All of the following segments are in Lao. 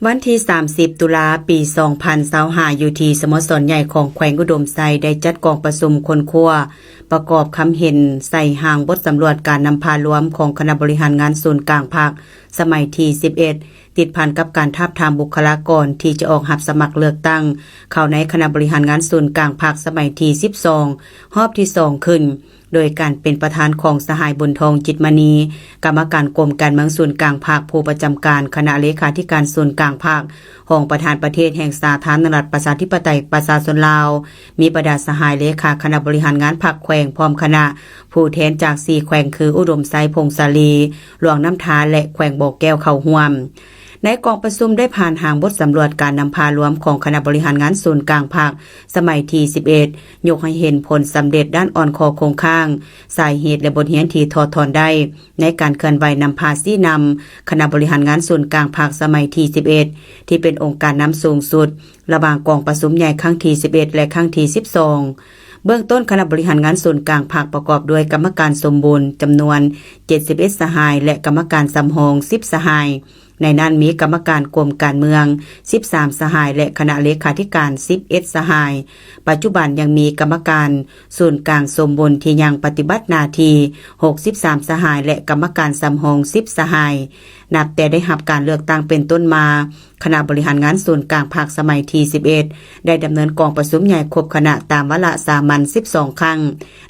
ວັນທີສາມສິບ ຕຸລາ ປີສອງພັນຊາວຫ້າ ຢູ່ທີ່ສະໂມສອນໃຫຍ່ຂອງແຂວງອຸດົມໄຊ ໄດ້ຈັດກອງປະຊຸມຄົ້ນຄວ້າປະກອບຄຳເຫັນໃສ່ຮ່າງບົດສຳຫຼວດການນຳພາລວມຂອງຄະນະບໍລິຫານງານສູນກາງພັກ ສະໄໝທີສິບເອັດ ຕິດພັນກັບການທາບທາມບຸກຄະລາກອນທີ່ຈະອອກຮັບສະໝັກເລືອກຕັ້ງເຂົ້າໃນຄະນະບໍລິຫານງານສູນກາງພັກ ສະໄໝທີສິບສອງ ຮອບທີສອງຂຶ້ນ ໂດຍການເປັນປະທານຂອງສະຫາຍ ບຸນທອງ ຈິດມະນີ ກຳມະການກົມການເມືອງສູນກາງພັກ ຜູ້ປະຈຳການຄະນະເລຂາທິການສູນກາງພັກ, ຮອງປະທານປະເທດແຫ່ງສາທາລະນະລັດ ປະຊາທິປະໄຕ ປະຊາຊົນລາວ, ມີບັນດາສະຫາຍເລຂາຄະນະບໍລິຫານງານພັກແຂວງ ພ້ອມຄະນະ ຜູ້ແທນຈາກສີ່ແຂວງຄື ອຸດົມໄຊ, ຜົ້ງສາລີ, ຫຼວງນ້ຳທາ ແລະ ແຂວງບໍ່ແກ້ວ ເຂົ້າຮ່ວມ. ໃນກອງປະຊຸມໄດ້ຜ່ານຮ່າງບົດສຳຫຼວດການນຳພາລວມຂອງຄະນະບໍລິຫານງານສູນກາງພັກ ສະໄໝທີສິບເອັດ ຍົກໃຫ້ເຫັນຜົນສຳເລັດດ້ານອ່ອນຂໍ້ຄົງຄ້າງ, ສາເຫດ ແລະ ບົດຮຽນທີ່ຖອດຖອນໄດ້ ໃນການເຄື່ອນໄຫວນຳພາຊີ້ນຳຄະນະບໍລິຫານງານສູນກາງພັກ ສະໄໝທີສິບເອັດ ທີ່ເປັນອົງການນຳສູງສຸດ ລະຫວ່າງກອງປະຊຸມໃຫຍ່ຄັ້ງທີສິບເອັດ ແລະ ຄັ້ງທີສິບສອງ. ເບື້ອງຕົ້ນ, ຄະນະບໍລິຫານງານສູນກາງພັກປະກອບດ້ວຍກຳມະການສົມບູນຈຳນວນເຈັດສິບເອັດສະຫາຍ ແລະ ກຳມະການສຳຮອງສິບສະຫາຍ. ໃນນັ້ນມີກຳມະການກົມການເມືອງສິບສາມສະຫາຍ ແລະ ຄະນະເລຂາທິການສິບເອັດສະຫາຍ. ປັດຈຸບັນຍັງມີກຳມະການສູນກາງສົມບູນທີ່ຍັງປະຕິບັດໜ້າທີ່ຫົກສິບສາມສະຫາຍ ແລະ ກຳມະການສຳຮອງສິບສະຫາຍ. ນັບແຕ່ໄດ້ຮັບການເລືອກຕັ້ງເປັນຕົ້ນມາ, ຄະນະບໍລິຫານງານສູນກາງພັກສະໄໝທີສິບເອັດ ໄດ້ດຳເນີນກອງປະຊຸມໃຫຍ່ຄົບຄະນະຕາມວາລະສາມັນສິບສອງຄັ້ງ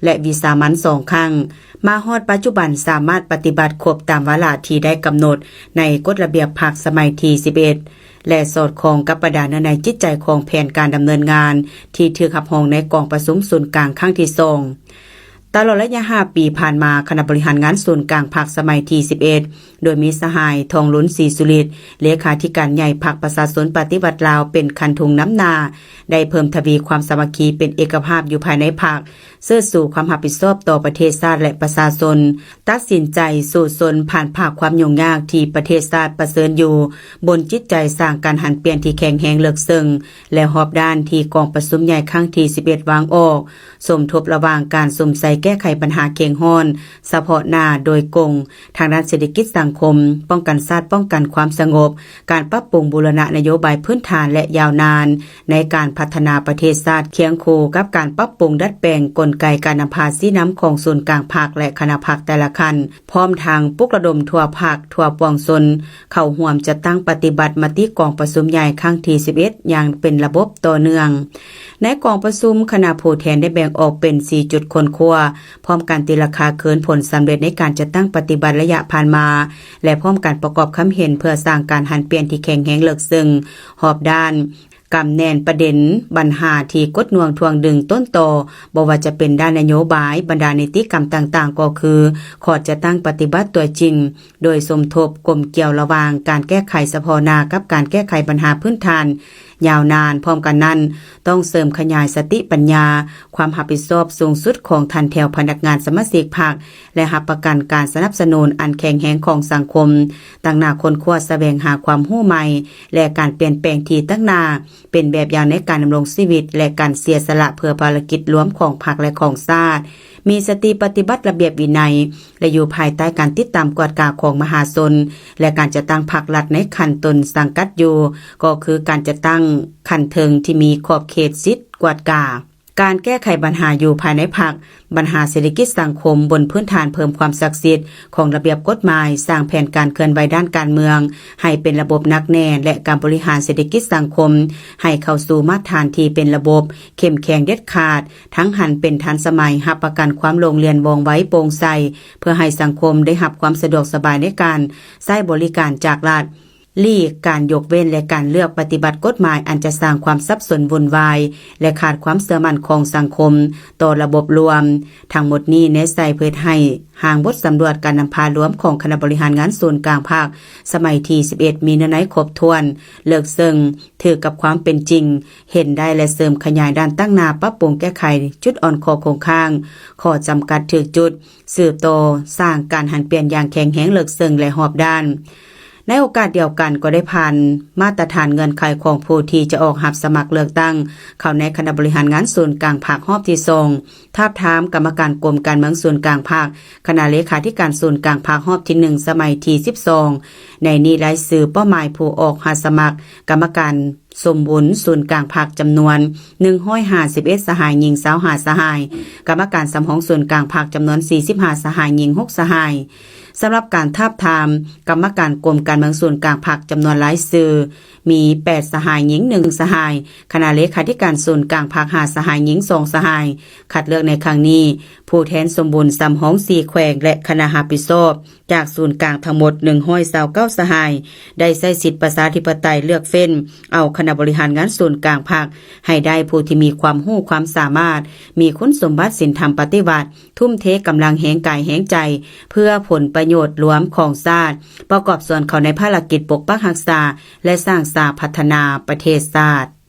ແລະ ວິສາມັນສອງຄັ້ງ. ມາຮອດປັດຈຸບັນສາມາດປະຕິບັດຄົບຕາມວາລະທີ່ໄດ້ກຳນົດໃນກົດລະບຽບພັກສະໄໝທີສິບເອັດ ແລະ ສອດຄ່ອງກັບບັນດາເນື້ອໃນຈິດໃຈຂອງແຜນການດຳເນີນງານທີ່ຖືກຮັບຮອງໃນກອງປະຊຸມສູນກາງຄັ້ງທີສອງ. ຕະຫຼອດໄລຍະຫ້າປີຜ່ານມາ, ຄະນະບໍລິຫານງານສູນກາງພັກສະໄໝທີສິບເອັດ ໂດຍມີສະຫາຍ ທອງລຸນ ສີສຸລິດ ເລຂາທິການໃຫຍ່ພັກປະຊາຊົນປະຕິວັດລາວ ເປັນຄັນທຸງນຳໜ້າ, ໄດ້ເພີ່ມທະວີຄວາມສາມັກຄີເປັນເອກະພາບຢູ່ພາຍໃນພັກ, ເຊີດຊູຄວາມຮັບຜິດຊອບຕໍ່ປະເທດຊາດ ແລະ ປະຊາຊົນ, ຕັດສິນໃຈສູ້ຊົນຜ່ານຜ່າຄວາມຫຍຸ້ງຍາກທີ່ປະເທດຊາດປະເຊີນຢູ່, ບົນຈິດໃຈສ້າງການຫັນປ່ຽນທີ່ແຂງແຮງເລິກເຊິ່ງ ແລະ ຮອບດ້ານທີ່ກອງປະຊຸມໃຫຍ່ຄັ້ງທີສິບເອັດ ວາງອອກ, ສົມທົບລະຫວ່າງການສຸມໃສ່ແກ້ໄຂບັນຫາເຄັ່ງຮ້ອນສະເພາະໜ້າໂດຍກົງ ທາງດ້ານເສດຖະກິດສັງຄົມ, ປ້ອງກັນຊາດ, ປ້ອງກັນຄວາມສະຫງົບ, ການປັບປຸງບູລະນະນະໂຍບາຍພື້ນຖານ ແລະ ຍາວນານ ໃນການພັດທະນາປະເທດຊາດ, ຄຽງຄູ່ກັບການປັບປຸງດັດແປງກົນໄກການນຳພາຊີ້ນຳຂອງສູນກາງພັກ ແລະ ຄະນະພັກແຕ່ລະຂັ້ນ, ພ້ອມທັງປຸກລະດົມທົ່ວພັກ, ທົ່ວປວງຊົນ ເຂົ້າຮ່ວມຈັດຕັ້ງປະຕິບັດມະຕິກອງປະຊຸມໃຫຍ່ຄັ້ງທີສິບເອັດ ຢ່າງເປັນລະບົບຕໍ່ເນື່ອງ. ໃນກອງປະຊຸມ, ຄະນະຜູ້ແທນໄດ້ແບ່ງອອກເປັນສີ່ຈຸດຄົ້ນຄວ້າ, ພ້ອມກັນຕີລາຄາຄືນຜົນສຳເລັດໃນການຈັດຕັ້ງປະຕິບັດໄລຍະຜ່ານມາ ແລະ ພ້ອມກັນປະກອບຄຳເຫັນເພື່ອສ້າງການຫັນປ່ຽນທີ່ແຂງແຮງເລິກເຊິ່ງ, ຮອບດ້ານ, ກຳແໜ້ນປະເດັນບັນຫາທີ່ກົດໜ່ວງຖ່ວງດຶງຕົ້ນຕໍ, ບໍ່ວ່າຈະເປັນດ້ານນະໂຍບາຍ, ບັນດານິຕິກຳຕ່າງໆ ກໍຄືຂໍ້ຈັດຕັ້ງປະຕິບັດຕົວຈິງ, ໂດຍສົມທົບກົມກ່ຽວລະຫວ່າງການແກ້ໄຂສະເພາະໜ້າກັບການແກ້ໄຂບັນຫາພື້ນຖານຍາວນານ. ພ້ອມກັນນັ້ນ, ຕ້ອງເສີມຂະຫຍາຍສະຕິປັນຍາ, ຄວາມຮັບຜິດຊອບສູງສຸດຂອງຖັນແຖວພະນັກງານສະມາຊິກພັກ ແລະ ຮັບປະກັນການສະໜັບສະໜູນອັນແຂງແຮງຂອງສັງຄົມ, ຕັ້ງໜ້າຄົ້ນຄວ້າສະແຫວງຫາຄວາມຮູ້ໃໝ່ ແລະ ການປ່ຽນແປງທີ່ຕັ້ງໜ້າ, ເປັນແບບຢ່າງໃນການດຳລົງຊີວິດ ແລະ ການເສຍສະຫຼະເພື່ອພາລະກິດລວມຂອງພັກ ແລະ ຂອງຊາດ, ມີສະຕິປະຕິບັດລະບຽບວິໄນ ແລະ ຢູ່ພາຍໃຕ້ການຕິດຕາມກວດກາຂອງມະຫາຊົນ ແລະ ການຈັດຕັ້ງພັກລັດໃນຂັ້ນຕົນສັງກັດຢູ່, ກໍຄືການຈັດຕັ້ງຂັ້ນເທິງທີ່ມີຂອບເຂດສິດກວດກາ. ການແກ້ໄຂບັນຫາຢູ່ພາຍໃນພັກ, ບັນຫາເສດຖະກິດສັງຄົມບົນພື້ນຖານເພີ່ມຄວາມສັກສິດຂອງລະບຽບກົດໝາຍ, ສ້າງແຜນການເຄື່ອນໄຫວດ້ານການເມືອງໃຫ້ເປັນລະບົບໜັກແໜ້ນ ແລະ ການບໍລິຫານເສດຖະກິດສັງຄົມໃຫ້ເຂົ້າສູ່ມາດຖານທີ່ເປັນລະບົບ, ເຂັ້ມແຂງເດັດຂາດ, ທັງຫັນເປັນທັນສະໄໝ, ຮັບປະກັນຄວາມໂລ່ງລ່ຽນວ່ອງໄວໂປ່ງໃສ, ເພື່ອໃຫ້ສັງຄົມໄດ້ຮັບຄວາມສະດວກສະບາຍໃນການໃຊ້ບໍລິການຈາກລັດ, ຫຼີກການຍົກເວັ້ນ ແລະ ການເລືອກປະຕິບັດກົດໝາຍອັນຈະສ້າງຄວາມສັບສົນວຸ່ນວາຍ ແລະ ຂາດຄວາມເຊື່ອໝັ້ນຂອງສັງຄົມຕໍ່ລະບົບລວມ. ທັງໝົດນີ້ແນໃສ່ເພື່ອເຮັດໃຫ້ຮ່າງບົດສຳຫຼວດການນຳພາລວມຂອງຄະນະບໍລິຫານງານສູນກາງພັກ ສະໄໝທີສິບເອັດ ມີເນື້ອໃນຄົບຖ້ວນ, ເລິກເຊິ່ງ, ຖືກກັບຄວາມເປັນຈິງ, ເຫັນໄດ້ ແລະ ເສີມຂະຫຍາຍດ້ານຕັ້ງໜ້າ, ປັບປຸງແກ້ໄຂຈຸດອ່ອນ, ຂໍ້ຄົງຄ້າງ, ຂໍ້ຈຳກັດຖືກຈຸດ, ສືບຕໍ່ສ້າງການຫັນປ່ຽນຢ່າງແຂງແຮງ, ເລິກເຊິ່ງ ແລະ ຮອບດ້ານ. ໃນໂອກາດດຽວກັນ ກໍໄດ້ຜ່ານມາດຕະຖານເງື່ອນໄຂຂອງຜູ້ທີ່ຈະອອກຮັບສະໝັກເລືອກຕັ້ງ ເຂົ້າໃນຄະນະບໍລິຫານງານສູນກາງພັກຮອບທີສອງ ທາບທາມກຳມະການກົມການເມືອງສູນກາງພັກ, ຄະນະເລຂາທິການສູນກາງພັກຮອບທີໜຶ່ງ ສະໄໝທີສິບສອງ. ໃນນີ້ລາຍຊື່ເປົ້າໝາຍຜູ້ອອກຮັບສະໝັກກຳມະການສົມບູນສູນກາງພັກຈຳນວນໜຶ່ງຮ້ອຍຫ້າສິບເອັດສະຫາຍ, ຍິງຊາວຫ້າສະຫາຍ, ກຳມະການສຳຮອງສູນກາງພັກຈຳນວນສີ່ສິບຫ້າສະຫາຍ, ຍິງຫົກສະຫາຍ. ສຳລັບການທາບທາມກຳມະການກົມການເມືອງສູນກາງພັກຈຳນວນລາຍຊື່ ມີແປດສະຫາຍ, ຍິງໜຶ່ງສະຫາຍ, ຄະນະເລຂາທິການສູນກາງພັກຫ້າສະຫາຍ, ຍິງສອງສະຫາຍ. ຄັດເລືອກໃນຄັ້ງນີ້ ຜູ້ແທນສົມບູນສຳຮອງສີ່ແຂວງ ແລະ ຄະນະຮັບຜິດຊອບຈາກສູນກາງທັງໝົດໜຶ່ງຮ້ອຍຊາວເກົ້າສະຫາຍ ໄດ້ໃຊ້ສິດປະຊາທິປະໄຕເລືອກເຟ້ນເອົາຄະນະບໍລິຫານງານສູນກາງພັກ ໃຫ້ໄດ້ຜູ້ທີ່ມີຄວາມຮູ້ຄວາມສາມາດ, ມີຄຸນສົມບັດສິນທຳປະຕິວັດ, ທຸ່ມເທກຳລັງແຮງກາຍແຮງໃຈ ເພື່ອຜົນປະໂຫຍດລວມຂອງຊາດ, ປະກອບສ່ວນເຂົ້າໃນພາລະກິດປົກປັກຮັກສາ ແລະ ສ້າງສາພັດທະນາປະເທດຊາດ.